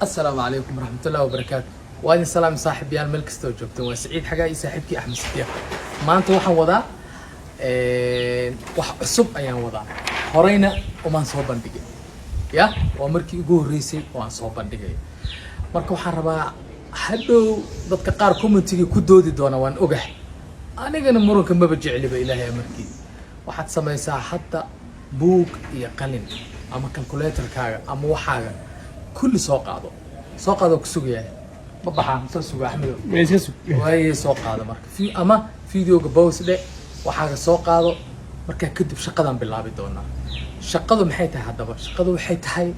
Asalaamu calaykum waraxmatullahi wabarakaatu. Waa idin salaami, saaxiibyaal, meel kastoo joogto. Waa Saciid Xagaa iyo saaxiibkii Axmed Sidiiq. Maanta waxaan wadaa wax cusub ayaan wadaa, horeyna umaan soo bandhigin. Ya, waa markii ugu horreysay oo aan soo bandhigay. Marka waxaan rabaa, hadhow dadka qaar commentiga ku doodi doona, waan ogahay, anigana muranka maba jecliba. Ilaahay amarkii, waxaad samaysaa hadda buug iyo qalin ama calculatorkaaga ama waxaaga kulli soo qaado, soo qaado. Ku sugayaa ma baxaa soo suga, Axmedo? Iska sug. Waaye, soo qaado marka. Ama videoga pause dhe, waxaaga soo qaado. Markaa kadib shaqadaan bilaabi doonaa. Shaqadu maxay tahay haddaba? Shaqadu waxay tahay,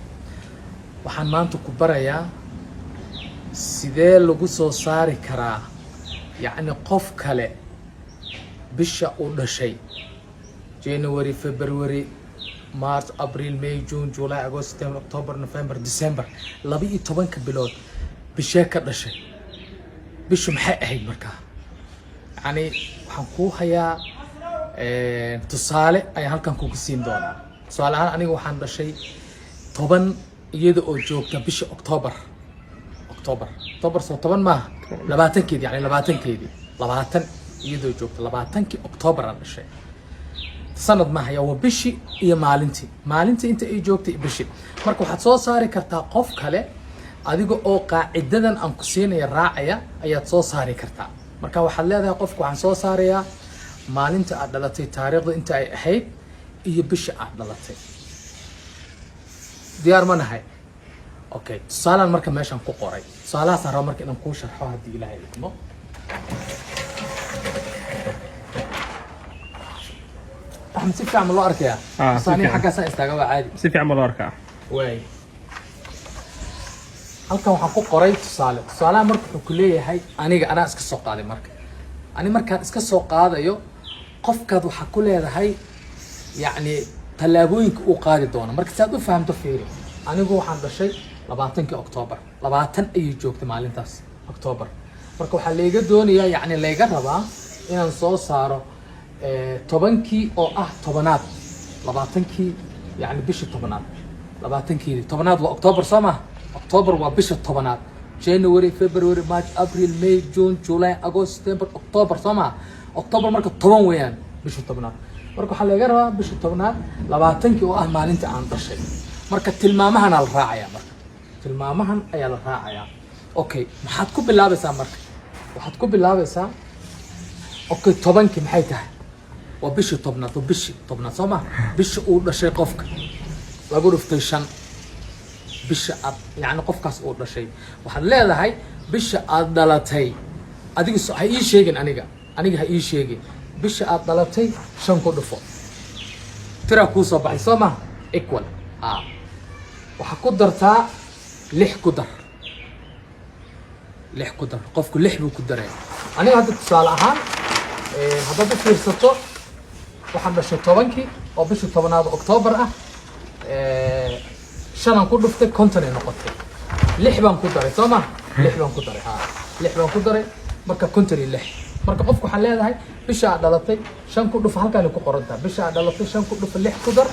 waxaan maanta ku barayaa sidee lagu soo saari karaa, yacni, qof kale bisha uu dhashay: January, February, March, April, May, June, July, August, September, October, November, December, 12-ka bilood bishee ka dhashay, bishu maxay ahayd? Markaa yacni waxaan kuu hayaa tusaale ayaan halkan kugu siin doonaa. Tusaale ahaan, aniga waxaan dhashay 10 iyada oo joogta bisha October. October, October soo 10 maaha? 20-keedi, yani 20-keedii, 20 iyadoo joogta, 20-kii October aan dhashay. Sanad maaha ya, waa bishi iyo maalintii, maalintii inta ay joogtay bishi. Marka waxaad soo saari kartaa qof kale adiga oo qaacidadan aan ku siinaya raacaya ayaad soo saari kartaa. Marka waxaad leedahay, qofka waxaan soo saarayaa maalinta aad dhalatay, taariikhda inta ay ahayd iyo bisha aad dhalatay. Diyaar ma nahay? Okay, tusaalaan marka meeshaan ku qoray, tusaalahaasaan raba marka inaan kuu sharxo, haddii Ilaahay idmo. Axmed, si fiican ma loo arkayaa? Ah, si Mise aniga fiican. Xaggaasaan istaaga, waa caadi. Si fiican baa loo arkaa. Waay, halkan waxaan ku qoray tusaale. Tusaalaha marka wuxuu ku leeyahay, aniga anaa iska soo qaaday. Marka ani markaan iska soo qaadayo, qofkaad waxaa ku leedahay, yacni, tallaabooyinka uu qaadi doono. Marka si aad u fahamto, fiiri. Anigu waxaan dhashay 20-kii Octoobar, 20 ayay joogtay maalintaas Octoobar. Marka waxaa layga doonayaa, yacni layga rabaa inaan soo saaro 10-kii oo ah tobanaad, 20-kii, yacni bishii 10-aad, 20-keedii 10-aad waa Octoobar, soo maha? October waa bisha 10-aad. January, February, March, April, May, June, July, August, September, October, soo maha? October marka 10 weeyaan, bisha 10-aad. Marka waxaa laga rabaa bisha 10-aad 20-kii oo ah maalinta aan dhashay. Marka tilmaamahanaa la raacayaa, marka tilmaamahan ayaa la raacayaa. Okay, maxaad ku bilaabaysaa? Marka waxaad ku bilaabaysaa, okay, 10-kii maxay tahay? Waa bishii 10-aad, waa bishii 10-aad, soo ma? Bisha uu dhashay qofka lagu dhuftay 5. Bisha aad, yacni, qofkaas uu dhashay, waxaad leedahay bisha aad dhalatay adiga ha ii sheegin aniga, aniga ha ii sheegin. Bisha aad dhalatay 5 ku dhufo, tiraa kuu soo baxay, soo maha? Equal ha. Waxaa ku dartaa 6, ku dar 6, ku dar. Qofku 6 buu ku daraya. Aniga hadda tusaale ahaan, haddaad u fiirsato, waxaan dhashay 10-kii oo bishii 10-aad Octoobar ah. 5-aan ku dhuftay, 50 ay noqotay. 6 baan ku daray, soo ma? 6 baan ku daray, ha, 6 baan ku daray. Marka 56. Marka qofku waxaa leedahay, bisha aad dhalatay 5 ku dhufo, halkaanay ku qoran tahay. Bisha aad dhalatay 5 ku dhufo, 6 ku dar,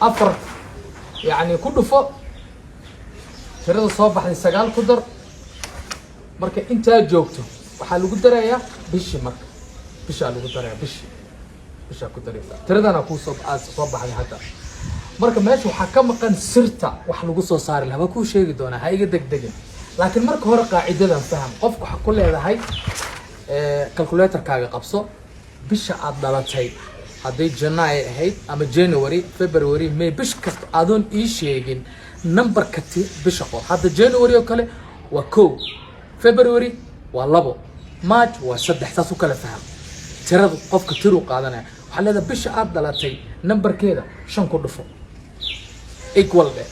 4, yacni, ku dhufo, tirada soo baxday 9 ku dar. Marka intaa joogto waxaa lagu darayaa bishii. Marka bishaa lagu darayaa, bishii, bishaa ku daraysaa tiradana kuusoo aad soo baxday hadda. Marka meesha waxaa ka maqan sirta wax lagu soo saari lahaa, waa kuu sheegi doonaa, ha iga degdegin. Laakiin marka hore qaacidadan faham. Qofka waxaa ku leedahay, calculatorkaaga qabso, bisha aad dhalatay hadday Janaayo ahayd ama January, February, May, bish kasta adoon ii sheegin numberka ti bisha qor. Hadda January oo kale waa 1, February waa 2, March waa 3. Saas u kala faham tirada. Qofka tiruu qaadanaya. Waxaa leedahay, bisha aad dhalatay numberkeeda 5 ku dhufo, equal dhe.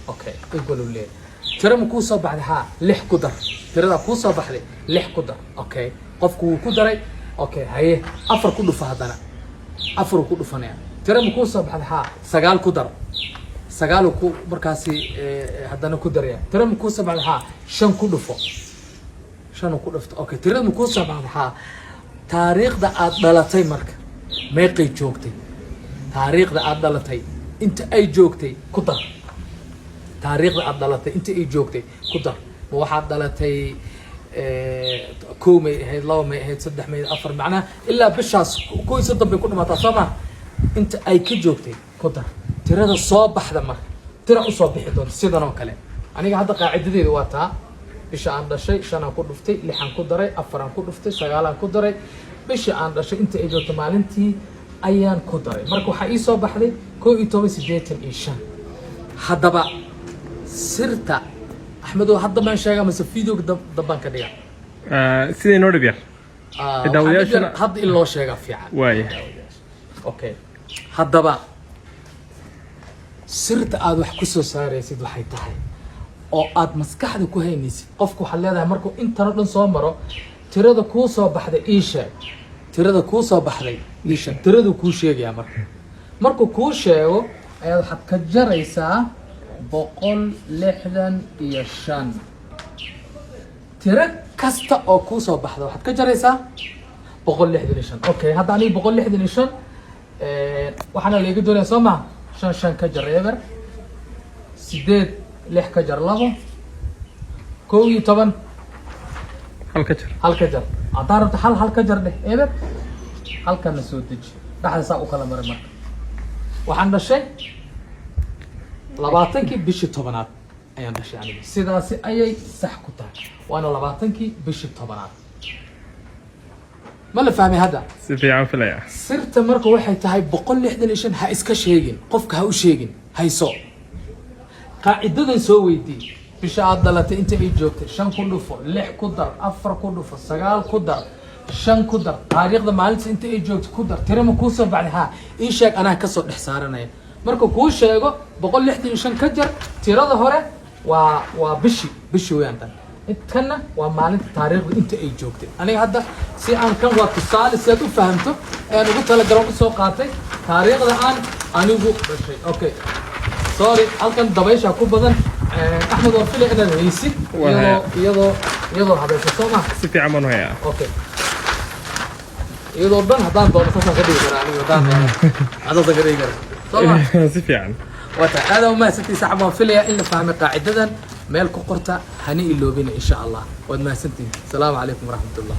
Okay, equal uu leeyahay. Tiro ma kuu soo baxday? Haa. 6 ku dar. Tiradaa kuu soo baxday 6 ku dar. Okay, qofku wuu ku daray. Okay, haye, 4 ku dhufo haddana. 4 ku dhufanaya. Tiro ma kuu soo baxday? Haa. 9 ku dar. 9 ku markaasi haddana ku daraya. Tiro ma kuu soo baxday? Haa. 5 ku dhufo. 5 ku dhufto. Okay, tirada ma kuu soo baxday? Haa. Taariikhda aad dhalatay marka meeqay joogtay? Taariikhda aad dhalatay inta ay joogtay ku dar. Taariikhda aad dhalatay inta ay joogtay ku dar. Ma waxaad dhalatay 1 may ahayd, 2 may ahayd, 3 may ahayd, 4, macnaha ilaa bishaas 31 bay ku dhamaataa, soo ma? Inta ay ka joogtay ku dar. Tirada soo baxda marka tira usoo bixi doonta sidan oo kale. Aniga hadda qaacidadeedu waa taa: bisha aan dhashay 5aan ku dhuftay, 6aan ku daray, 4aan ku dhuftay, 9aan ku daray, bisha aan dhashay inta ay joogto maalintii ayaan ku daray. Marka waxaa ii soo baxday 1185. Haddaba sirta, Axmedow, hadda maan sheegaa mase videoga dambaan ka dhiga? Sidai noo dhib yar. Ah, waxaa dhib yar hadda in loo sheegaa fiican. Waaya. Okay, haddaba sirta aad wax ku soo saaraysid waxay tahay oo aad maskaxda ku haynaysid, qofku waxaad leedahay markuu intan o dhan soo maro, "Tirada kuu soo baxday ii sheeg, tirada kuu soo baxday ii sheeg." Tiraduu kuu sheegayaa. Marka markuu kuu sheego ayaad waxaad ka jaraysaa 165. Tiro kasta oo kuu soo baxda waxaad ka jaraysaa 165. Okay, hadda aniga 165 waxaana laiga doonaya, soo maha? 5 5 ka jar 0, 8 6 ka jar 2, 11. 1 ka jar. 1 ka jar. Haddaa rabto 1 1 ka jar dheh, 0. Halkana soo deji, dhexda saa u kala maray. Marka waxaan dhashay 20-kii bishii 10aad ayaan dhashay aniga. Sidaasi ayay sax ku tahay, waana 20-kii bishii 10aad. Ma la fahmay hadda? Si fiican filaya. Sirta marka waxay tahay 165 ha iska sheegin, qofka ha u sheegin, hayso qaacidadan. Soo weydii bisha aad dhalatay inta ay joogtay, 5 ku dhufo, 6 ku dar, 4 ku dhufo, 9 ku dar, 5 ku dar, taariikhda maalinta inta ay joogtay ku dar. Tirama kuu soo baxday? Ha ii sheeg, anaa kasoo dhex saaranaya. Marka kuu sheego, 165 ka jar tirada hore. Waa bishi weeyaan tan, kanna waa maalinta taariikhda inta ay joogtay. Aniga hadda si aan kan waa tusaale si aad u fahamto ayaan ugu talagalan usoo qaatay taariikhda aan anigu dhashay. Okay, sorry, halkan dabaysha ku badan. Axmed, waan filaya inaad haysid. Waan iyadoo hayaa. Iyadoo habaysa, soo ma? Si fiican baan u hayaa. Okay, iyadoo dhan haddaan doono saasaan ka dhigi karaa aniga, haddaan doono saasaan ka dhigi karaa, soo ma? Si fiican. Waa tahay, aad umahadsantihi saaxib. Waan filayaa in la fahmay qaacidadan. Meel ku qorta, hana iloobina, insha Allah. Waad mahadsantihin. Asalaamu calaykum waraxmat ullah.